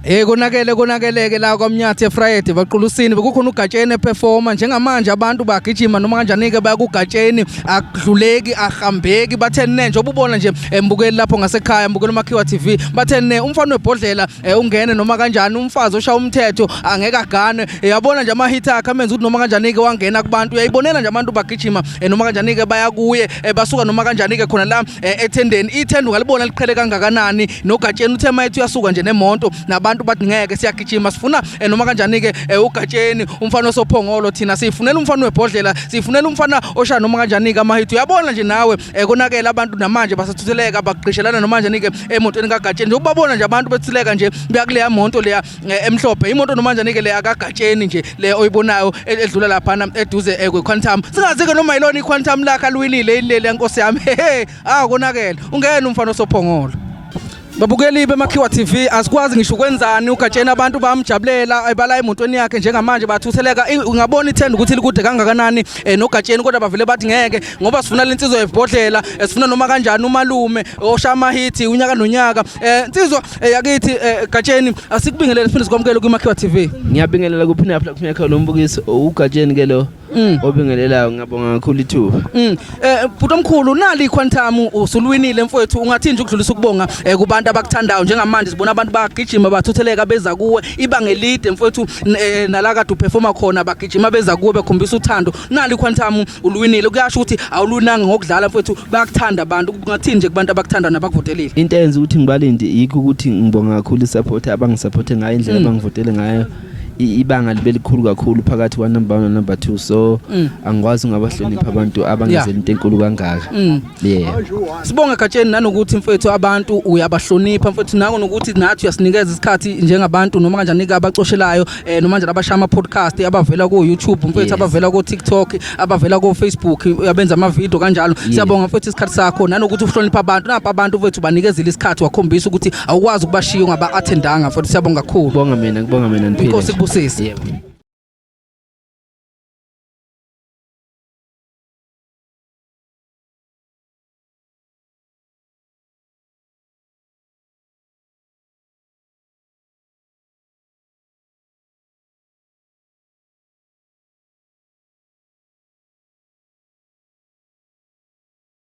Eh konakele konakeleke la kwaMnyathi eFriday baqulusini bekukhona uGatsheni eperformer njengamanje abantu bagijima noma kanjani ke baya kuGatsheni akudluleki ahambeki bathe ne njengoba ubona nje embukeli lapho ngasekhaya mbukeli uMakhiwa TV bathe ne umfana webhodlela eh, ungene noma kanjani umfazi oshaya umthetho angeke agane eh, yabona nje ama hit akhe amenza ukuthi noma kanjani ke wangena kubantu uyayibonela nje abantu bagijima eh, noma kanjani ke baya kuye basuka noma kanjani ke khona la ethendeni ithende ungalibona liqhele kangakanani nogatsheni uthe mayethi uyasuka nje nemonto nabantu bathi ngeke siyagijima sifuna eh, noma kanjani ke eh, ugatsheni umfana osophongolo thina sifunela umfana webhodlela sifunela umfana oshaya noma kanjani ke amahithi uyabona nje nawe eh, konakela abantu namanje basathutheleka bagqishelana noma kanjani ke emotweni kagatsheni nje ubabona nje abantu bethuleka nje beyakuleya monto leya emhlophe imoto noma kanjani ke leya kagatsheni nje le oyibonayo edlula laphana eduze kwe-quantum singazi-ke noma yilona i-quantum lakhe aluwinile yini leli nkosi yami ah konakele ungena umfana osophongolo Babukeli beMakhiwa TV asikwazi ngisho ukwenzani ugatsheni abantu bamjabulela ebala emotweni yakhe njengamanje bathutheleka ungabona ithenda ukuthi likude kangakanani eh, nogatsheni kodwa bavele bathi ngeke ngoba sifuna lensizwa yebhodlela eh, sifuna noma kanjani umalume oshaya amahithi unyaka nonyaka eh nsizwa yakithi gatsheni asikubingelele siphinde sikwamukele kwiMakhiwa TV Ngiyabingelela kuphi naphi kufuneka lo mbukiso ugatsheni ke lo obingelelayo ngiyabonga kakhulu ithuba. Eh bhuti omkhulu nali iquantum usulwinile mfowethu ungathi nje ukudlulisa ukubonga eh, kubantu abakuthandayo njengamanje sibona abantu bagijima bathutheleka beza kuwe ibanga elide mfowethu eh, nala kade uperforma khona bagijima beza kuwe bekhombisa uthando nali iquantum ulwinile kuyasho ukuthi awulunanga ngokudlala mfowethu bayakuthanda abantu ungathini nje kubantu abakuthanda nabakuvotelile. Into eyenza ukuthi ngibalinde yikho ukuthi ngibonga kakhulu isupport abangisupporte ngayo indlela abangivotele ngayo ibanga libe likhulu kakhulu phakathi kwa number 1 no number 2 so angikwazi ungabahlonipha abantu abangenzela into enkulu kangaka yeah. Sibonga Gatsheni nanokuthi mfethu abantu uyabahlonipha mfethu nako nokuthi nathi uyasinikeza isikhathi njengabantu noma kanjani ke abacoshelayo eh, noma kanjani abashaya ama podcast abavela ku YouTube mfethu abavela ku TikTok abavela ku Facebook abenza ama video kanjalo siyabonga mfethu isikhathi sakho nanokuthi uhlonipha abantu napa abantu mfethu banikezile isikhathi wakhombisa ukuthi awukwazi ukubashiya ungaba attendanga mfethu siyabonga kakhulu. Kubonga mina, kubonga mina niphile. Inkosi ikubusise. Yebo.